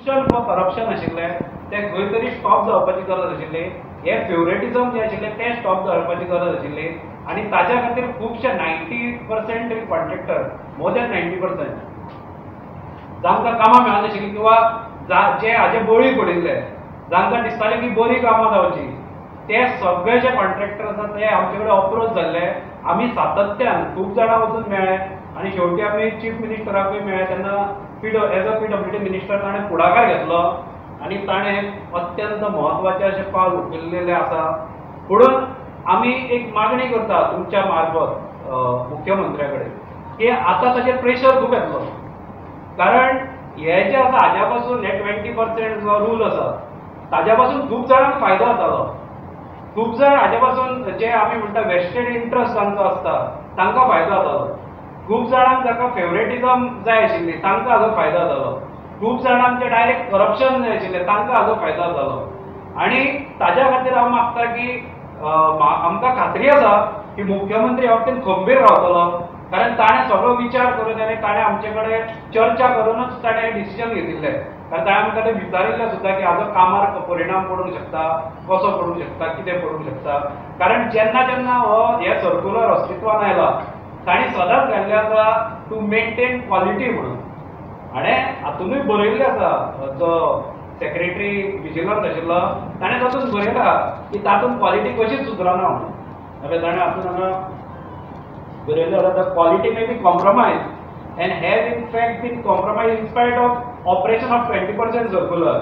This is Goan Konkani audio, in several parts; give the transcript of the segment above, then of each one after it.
फॉर करप्शन आशिल्लें तें खंय तरी स्टॉप जावपाची गरज आशिल्ली. हे फेवरेटिझम जें आशिल्लें तें स्टॉप जावपाची गरज आशिल्ली आनी ताच्या खातीर खुबशे 90% तरी कॉन्ट्रॅक्टर, मोर दॅन 90% जांकां कामां मेळनाशिल्लीं किंवा जे हाजे बळी पडिल्ले, जांकां दिसतालें की बरीं कामां जावचीं, ते सगळे जे कॉन्ट्रॅक्टर आसा ते आमचे कडेन अप्रोच जाल्ले. आमी सातत्यान खूब जाणां वचून मेळ्ळे आनी शेवटी आमी चीफ मिनिस्टराकूय मेळ्ळे. तेन्ना एज अ PWD minister ताणें फुडाकार घेतलो आनी ताणें अत्यंत म्हत्वाचें अशें पावल उखलिल्लें आसा. म्हणून आमी एक मागणी करता तुमच्या मार्फत मुख्यमंत्र्या कडेन की आतां ताचेर प्रेशर खूब येतलो, कारण हे जे आसा हाज्या पासून हे 20% जो रूल आसा ताज्या पासून खूब जाणांक फायदो जातालो. खूब जाण हाज्या पासून जे आमी म्हणटा वेस्टेड इंट्रस्ट तांचो आसता तांकां फायदो जातालो. खूब जाणांक जाका फेवरेटिझम जाय आशिल्ली तांकां हाजो फायदो जातालो. खूब जाणांक जे डायरेक्ट करप्शन जाय आशिल्लें तांकां हाजो फायदो जातालो. आनी ताज्या खातीर हांव मागता की आमकां खात्री आसा की मुख्यमंत्री ह्या बाबतींत खंबीर रावतलो, कारण ताणें सगळो विचार करून आनी ताणें आमचे कडेन चर्चा करूनच ताणें डिसिजन घेतिल्लें. कारण ताणें आमकां तें विचारिल्लें सुद्दां की हाजो कामार परिणाम पडूंक शकता, कसो पडूंक शकता, कितें पडूंक शकता. कारण जेन्ना जेन्ना हो हे सर्कुलर अस्तित्वान आयला ताणें सदांच घाल्लें आसा टू मेंटेन क्वॉलिटी म्हणून. आनी हातूनय बरयल्लें आसा, जो सेक्रेटरी विजिलन्स आशिल्लो ताणें तातूंत बरयलां की तातूंत क्वॉलिटी कशीच सुदरना म्हणून. ताणें हातूंत हांगा बरयल्लें आसा, the quality may be compromise and has in fact been compromise in spite of operation of 20% circular.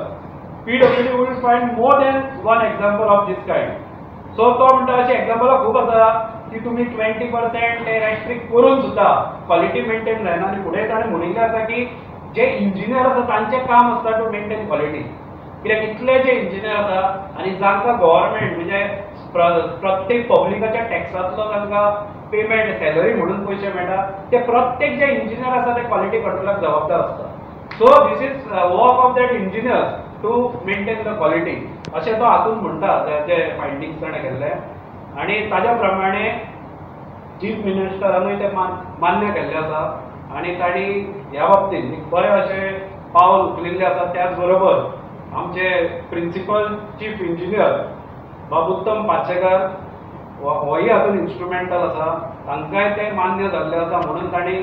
PWD will find more than one example of this kind. So तो म्हणटा अशें एग्जाम्पलां खूब आसा की तुमी 20% ते रेस्ट्रिक्ट करून सुद्दां क्वॉलिटी मेंटेन जायना. आनी फुडें ताणें म्हणिल्लें आसा की जे इंजिनियर आसा तांचें काम आसता टू मेंटेन क्वॉलिटी. कित्याक इतले जे इंजिनियर आसा आनी जांकां गव्हर्मेंट म्हणजे प्रत्येक पब्लिकाच्या टॅक्सांतलो तांकां पेमेंट सॅलरी म्हणून पयशे मेळटा, ते प्रत्येक जे इंजिनियर आसा ते क्वॉलिटी कंट्रोलाक जबाबदार आसता. So this is work of that engineer to maintain the quality अशें तो हातूंत म्हणटा, जे फायंडींग्स ताणें केल्ले. आनी ताज्या प्रमाणे चीफ मिनिस्टरानूय तें मान्य केल्लें आसा आनी तांणी ह्या बाबतींत एक बरें अशें पावल उखलिल्लें आसा. त्याच बरोबर आमचे प्रिंसिपल चीफ इंजिनियर बाब उत्तम पाचेकार होय हातूंत इन्स्ट्रुमेंटल आसा, तांकांय तें मान्य जाल्लें आसा म्हणून तांणी.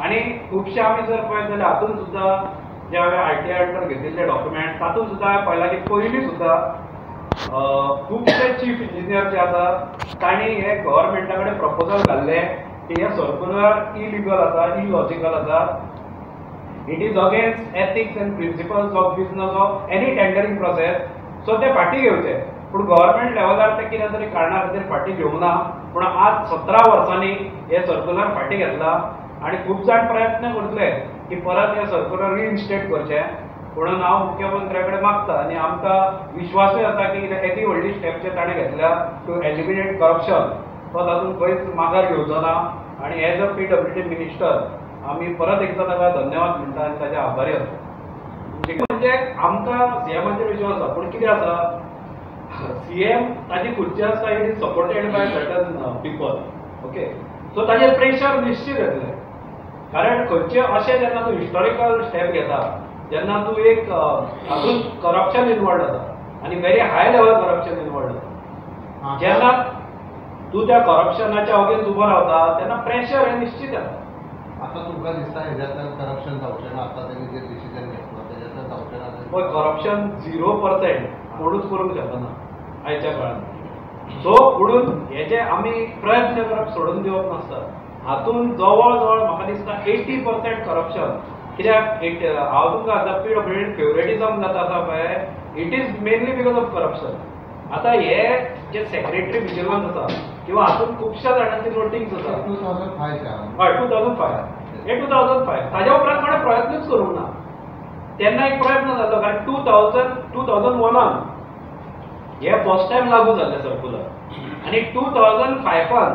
आनी खुबशे आमी जर पळयत जाल्यार हातूंत सुद्दां जे हांवें आरटीआय अंडर घेतिल्ले डॉक्युमेंट तातूंत सुद्दां हांवें पळयलां की पयलीं सुद्दां खुबशे चीफ इंजिनियर जे आसा तांणी हे गव्हर्मेंटा कडेन प्रपोजल घाल्लें की हे सर्कुलर इलिगल आसा, इलॉजिकल आसा, it is against ethics and principles of business of any tendering process. So ते फाटीं घेवचे. पूण गव्हर्मेंट लेवलार ते कितें तरी कारणा खातीर फाटीं घेवंक ना. पूण आज 17 वर्सांनी हे सर्कुलर फाटीं घेतलां आनी खूब जाण प्रयत्न करतले की परत हे सर्कुलर रिइन्स्टेट करचें. म्हणून हांव मुख्यमंत्र्या कडेन मागता आनी आमकां विश्वासूय आसा की येदी व्हडली स्टेप जे ताणें घेतल्या टू एलिमिनेट करप्शन तो तातूंत खंयच माघार घेवचो ना. आनी एज अ PWD minister आमी परत एकदां ताका धन्यवाद म्हणटा आनी ताचे आभारी आसा. म्हणजे आमकां सीएमाचेर विश्वास आसा, पूण कितें आसा, सीएम ताजी खुर्ची आसता, it is supported by certain people. Okay, so ताजेर प्रेशर निश्चीत येतलें. कारण खंयचे अशें जेन्ना तूं हिस्टॉरिकल स्टेप घेता जेन्ना तूं एक हातूंत करप्शन इनवॉल्ड आसा आनी very high level corruption involved आसा, जेन्ना तूं त्या करप्शनाच्या अगेन्स्ट उबो रावता तेन्ना प्रेशर हें निश्चीत येता. आतां तुमकां दिसता हेज्यांतल्यान करप्शन जावचें ना? आतां तेणी जे डिसिजन घेतलो तेज्यांतल्यान जावचें ना? पळय, करप्शन 0% कोणूच करूंक शकना आयच्या काळान. सो म्हणून हेजे आमी प्रयत्न करप सोडून दिवप नासता. हातूंत जवळ जवळ म्हाका दिसता 80% करप्शन. कित्याक हांव तुमकां आतां पीडब्ल्यूडीन फेवरेटिझम जाता आसा पळय, it is mainly because of corruption. आतां हे जे सेक्रेटरी विजिलन्स आसा किंवा हातूंत खुबश्या जाणांची नोटिंग्स आसा. 2005 हय, 2005 हे 2005 ताज्या उपरांत कोणें प्रयत्नूच करूंक ना. तेन्ना एक प्रयत्न जालो, कारण 2001 हे फर्स्ट टायम लागू जाल्लें सर्कुलर आनी 2005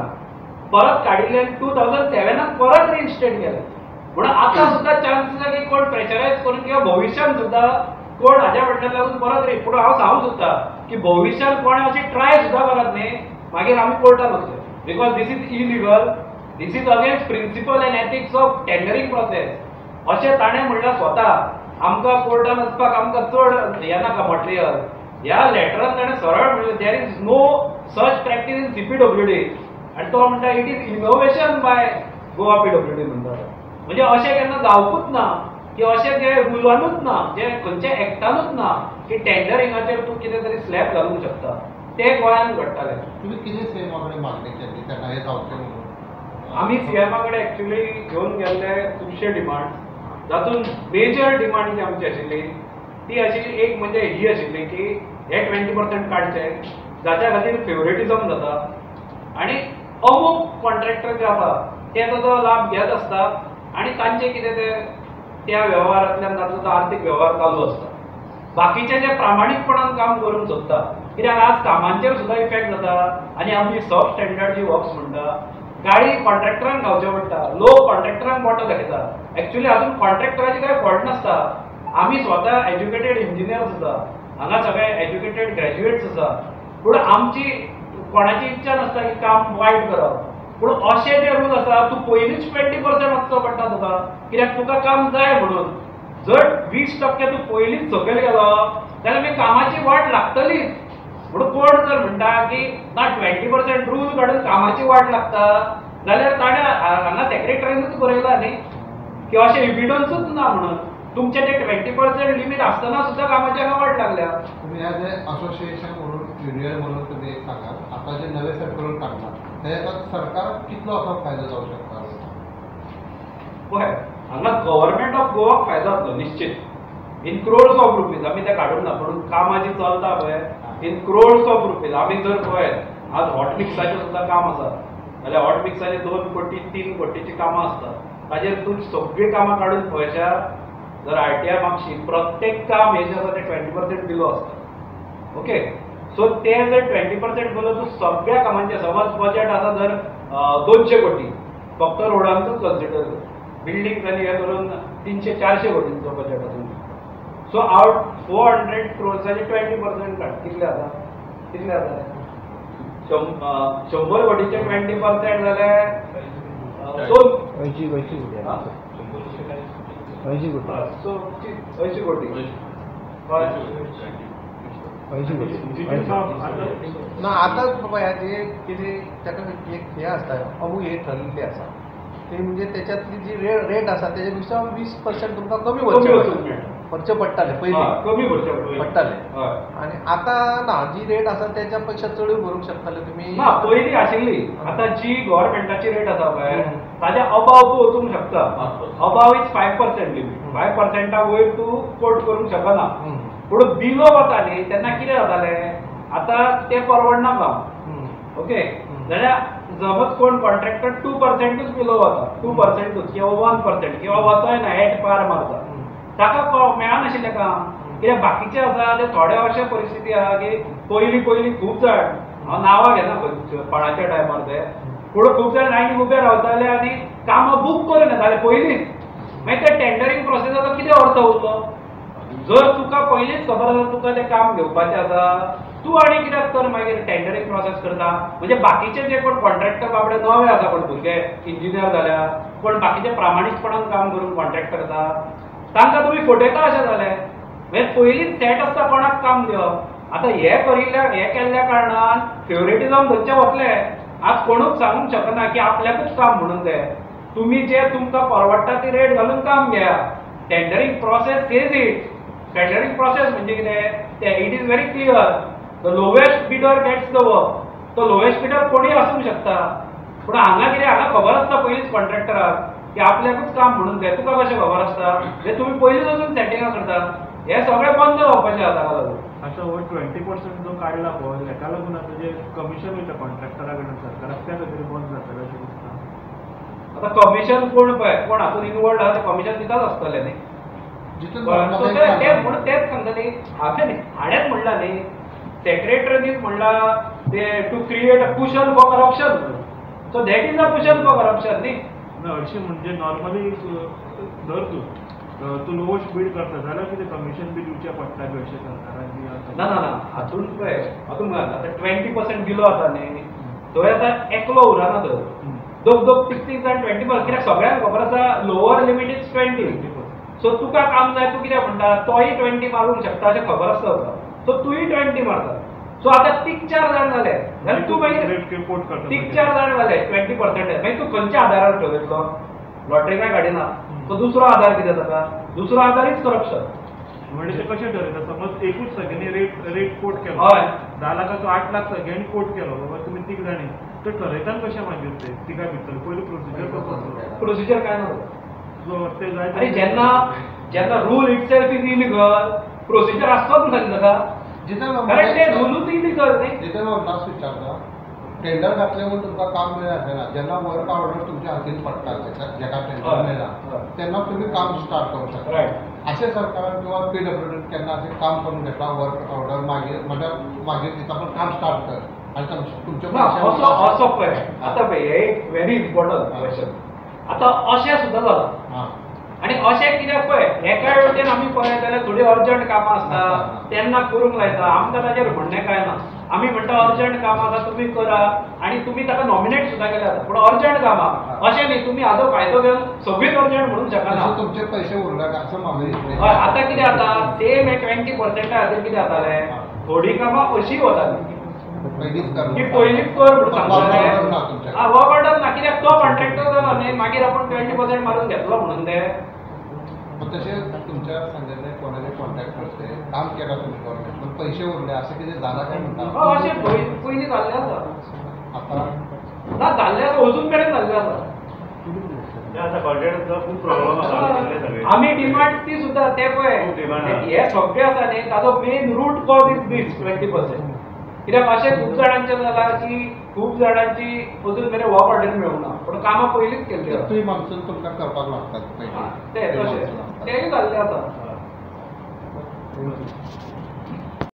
परत काडिल्लें, 2007 परत रिइन्स्टेट केलें. म्हणून आतां सुद्दां चान्स आसा की कोण प्रेशरायज करून किंवा भविश्यांत सुद्दां कोण हाज्या फाटल्यान लागून परत रि. पूण हांव सांगूंक सोदता की भविश्यांत कोणें अशी ट्राय सुद्दां करत न्ही, मागीर आमी कोर्टान वचचें, because this is illegal, this is against principle and ethics of tendering process अशें ताणें म्हणलां स्वता. आमकां कोर्टान वचपाक आमकां चड हें नाका मटेरियल. ह्या लेटरान ताणें सरळ म्हणलें there is no such practice in CPWD आनी तो म्हणटा it is innovation by Goa PWD म्हणटा. म्हणजे अशें केन्ना जावपूच ना की अशें जे रुलानूच ना, जे खंयच्या एक्टानूच ना की टेंडरिंगाचेर तूं कितें तरी स्लॅब घालूंक शकता. ते गोंयांत घडटाले. तुमी कितें सीएमा कडेन मागणी केल्ली तेन्ना हें जावचें म्हणून? आमी सीएमा कडेन एक्चुली घेवन गेल्ले खुबशे डिमांड, जातूंत मेजर डिमांड जी आमची आशिल्ली ती आशिल्ली एक म्हणजे ही आशिल्ली की हे 20% काडचे जाच्या खातीर फेवरेटिझम जाता आनी अमूक कॉन्ट्रॅक्टर जे आसा ते ताजो लाभ घेत आसता आनी तांचे कितें ते त्या वेव्हारांतल्यान ताचो तो आर्थीक वेव्हार चालू आसता. बाकीचे जे प्रामाणीकपणान काम करूंक सोदता, कित्याक आज कामांचेर सुद्दां इफेक्ट जाता आनी आमी सब स्टँडर्ड जी वर्क्स म्हणटा, गाडी कॉन्ट्रॅक्टरांक खावच्यो पडटा, लोक कॉन्ट्रॅक्टरांक बोटां दाखयता. एक्चुली हातूंत कॉन्ट्रॅक्टराची कांय फॉल्ट नासता. आमी स्वता एज्युकेटेड इंजिनियर्स आसा, हांगा सगळे एज्युकेटेड ग्रॅज्युएट्स आसा, पूण आमची कोणाची इच्छा नासता की काम वायट करप. पूण अशें जे रूल आसा तूं पयलींच 20% वचचो पडटा तुका, कित्याक तुका काम जाय म्हणून. जर 20% तूं पयलींच सकयल गेलो जाल्यार मागीर कामाची वाट लागतलीच. म्हणून कोण जर म्हणटा की ना 20% रूल काडून कामाची वाट लागता जाल्यार ताणें हांगा सेक्रेटरीनूच बरयलां न्ही की अशें एविडन्सूच ना म्हणून. तुमचें ते 20% लिमीट आसतना सुद्दां कामाची हांगा वाट लागल्या. तुमी एज ए असोसिएशन म्हणून, युनियन म्हणून तुमी एक सांगात, आतां जे नवे सर्क्युलर काडला तेका सरकाराक कितलो असो फायदो जावंक शकता? पळय हांगा गव्हर्मेंट ऑफ गोवाक फायदो जातलो निश्चित, इन क्रोर्स ऑफ रुपीज. आमी ते काडूंक ना, पूण कामां जी चलता पळय इन क्रोर्स ऑफ रुपीज. आमी जर पळयत आज हॉट मिक्साचें सुद्दां काम आसा जाल्यार हॉट मिक्साचें 2 कोटी 3 कोटीचीं कामां आसता, ताजेर तूं सगळीं कामां काडून पळयशात जर आरटीआय मागशी प्रत्येक काम हें जें आसा तें 20% बिलो आसता. ओके, सो ते जर 20% बिलो तूं सगळ्या कामांचें, समज बजेट आसा जर 200 कोटी फक्त रोडांचोच कन्सिडर कर, बिल्डींग आनी हें धरून 300-400 कोटींचो बजेट आसा. सो आवट 400 क्रोर्साचे 20% काड, कितले जाता? कितले जाता? 100 कोटीचे 20% जाल्यार 80 कोटी. 80 कोटी ना. आतांच बाबा हें कितें ताका एक हें आसता, अमूक हें ठरलेली आसा ती, म्हणजे तेच्यातली जी रेट आसा तेजे पेक्षा 20% तुमकां कमी भरचें पडटालें पयलीं, कमी भरचें पडटालें. आनी आतां ना, जी रेट आसा तेच्या पेक्षा चडूय भरूंक शकताले तुमी. ना, पयलीं आशिल्ली. आतां जी गव्हर्मेंटाची रेट आसा पळय ताच्या अबाव तूं वचूंक शकता. अबाव is 5% limit, 5% वयर तूं कोट करूंक शकना. पूण बिलो वता न्ही तेन्ना कितें जातालें, आतां तें परवडना काम. ओके, जाल्यार समज कोण कॉन्ट्रॅक्टर 2%ूच बिलो वता, 2%ूच किंवा 1% किंवा वचय ना, एट पार मारता, ताका मेळनाशिल्लें काम. कित्याक बाकीचे आसा ते थोडे अशे परिस्थिती आसा की पयलीं पयलीं खूब जाण, हांव नांवां घेना कोणाच्या टायमार ते, पूण खूब जाण लायनीक उबे रावताले आनी कामां बूक करून येताले पयलींच. मागीर ते टेंडरींग प्रोसेसाचो कितें अर्थ उरलो? जर तुका पयलींच खबर आसा तुका तें काम घेवपाचें आसा, तूं आनी कित्याक तर मागीर टेंडरींग प्रोसेस करता? म्हणजे बाकीचे जे कोण कॉन्ट्रॅक्टर बाबडे नवे आसा, कोण भुरगे इंजिनियर जाल्या, कोण बाकीचे प्रामाणीकपणान काम करून कॉन्ट्रॅक्ट करता, तांकां तुमी फटयता अशें जालें. म्हणजे पयलींच सेट आसता कोणाक काम दिवप. आतां हें करिल्ल्या, हें केल्ल्या कारणान फेवरेटिझम थंयचें वतलें. आज कोणूच सांगूंक शकना की आपल्याकूच काम म्हणून तें. तुमी जे तुमकां परवडटा ती रेट घालून काम घेया. Tendering process says it. Tendering process म्हणजे कितें तें it is very clear. The lowest bidder gets the work. तो लोवेस्ट बिडर कोणूय आसूंक शकता. पूण हांगा कितें, हांगा खबर आसता पयलींच कॉन्ट्रॅक्टराक की आपल्याकूच काम म्हणून तें. तुका कशें खबर आसता? म्हणजे तुमी पयलींच वचून सेटिंगां करता. हें सगळें बंद जावपाचें आसा ताका लागून. आतां हो 20% जो काडला पळय, हेका लागून आतां जे कमिशन वयता कॉन्ट्रॅक्टरा कडल्यान सरकाराक, त्या खातीर बंद जातलें अशें दिसता. आतां कमिशन कोण पळय कोण हातूंत इनवॉल्ड आसा ते कमिशन दिताच आसतलें न्ही. म्हणून तेच सांगता न्ही, हांवें हाणेंच म्हणलां न्ही, सेक्रेटरीनीच म्हणलां ते to create a cushion for corruption. So that is a cushion for corruption न्ही. ना हरशीं म्हणजे नॉर्मली धर तूं तूं लोवेस्ट बीड करता जाल्यार कितें कमिशन बी दिवचें पडटा बी अशें सरकाराक बी? ना ना ना, हातूंत पळय, हातूंत आतां 20% बिलो आसा न्ही, थंय आतां एकलो उरना थंय, दोग दोग तीग तीग जाण 20%. कित्याक सगळ्यांक खबर आसा लोवर लिमीट is 20. सो तुका काम जाय, तूं कितें म्हणटा, तोय 20 मारूंक शकता अशें खबर आसता तुका, सो तूंय 20 मारता. सो आतां 3-4 जाण जाले जाल्यार तूं मागीर 3-4 जाण जाले 20%, मागीर तूं खंयच्या आदारार ठरयतलो? लॉटरी काय काडिना. सो दुसरो आदार कितें जाता? दुसरो आदारीच करप्शन. म्हणजे ते कशें ठरयता? समज एकूच सगळ्यांनी रेट कोट केलो, हय, 10 लाखाचो 8 लाख सगळ्यांनी कोट केलो, बाबा तुमी 3 जाणी, तर ठरयता कशें मागीर ते तिगा भितर पयलू प्रोसिजर कसो? प्रोसिजर काय ना. ते जाय आनी जेन्ना जेन्ना rule itself is illegal, procedure आसतोच ना ताका, कारण ते रुलूच इलिगल न्ही. जितेंद्र लास्ट विचारता, टेंडर घातले म्हूण तुमकां काम मेळना, जेन्ना वर्क ऑर्डर तुमच्या हातीन पडटा, जेका टेंडर मेळना तेन्ना तुमी काम स्टार्ट करूंक शकता. अशें सरकारान किंवा पीडब्ल्यूडीन केन्ना अशें काम करून घेतला वर्क ऑर्डर मागीर म्हणल्यार मागीर दिता पण काम स्टार्ट कर आनी तुमचे असो असो पळय आतां पळय हे एक व्हेरी इम्पॉर्टंट क्वेश्चन. आतां अशें सुद्दां जालां आनी अशें कित्याक पळय एका वटेन आमी पळयत जाल्यार थोडी अर्जंट कामां आसता तेन्ना करूंक लायता, आमकां ताचेर म्हणणें कांय ना. आमी म्हणटा अर्जंट कामां आसा तुमी करा आनी तुमी ताका नॉमिनेट सुद्दां केलें जाता, पूण अर्जंट कामां अशें न्ही तुमी हाजो फायदो घेवन सगळींच अर्जंट म्हणूंक शकना. तुमचे पयशे उरले असो हय. आतां कितें जाता, सेम हे 20% खातीर कितें जातालें, थोडीं कामां अशीं वतालीं की पयलींच कर म्हणून सांगताले, वर्क ऑर्डर ना, कित्याक तो कॉन्ट्रॅक्टर जालो न्ही, मागीर आपूण 20% मारून घेतलो म्हणून ते. तशें तुमच्या सांगिल्लें कोणाले कॉन्ट्रॅक्टर्स ते काम केलां तुमी गव्हर्मेंट, पूण पयशे उरले अशें कितें जालां काय म्हणटा? अशें पयलीं जाल्लें आसा, आतां ना जाल्लें आसा, अजून मेरेन जाल्लें आसा. आमी डिमांड ती सुद्दां ते पळय हे सगळे आसा न्ही, ताजो main root cause is this 20%. कित्याक अशें खूब जाणांचें जालां की खूब जाणांची अजून मेरेन वर्क ऑर्डर मेळूंक ना, पूण कामां पयलींच केल्लीं आसा. प्री मान्सून तुमकां करपाक लागतात ते तशें तेंय जाल्लें आसा.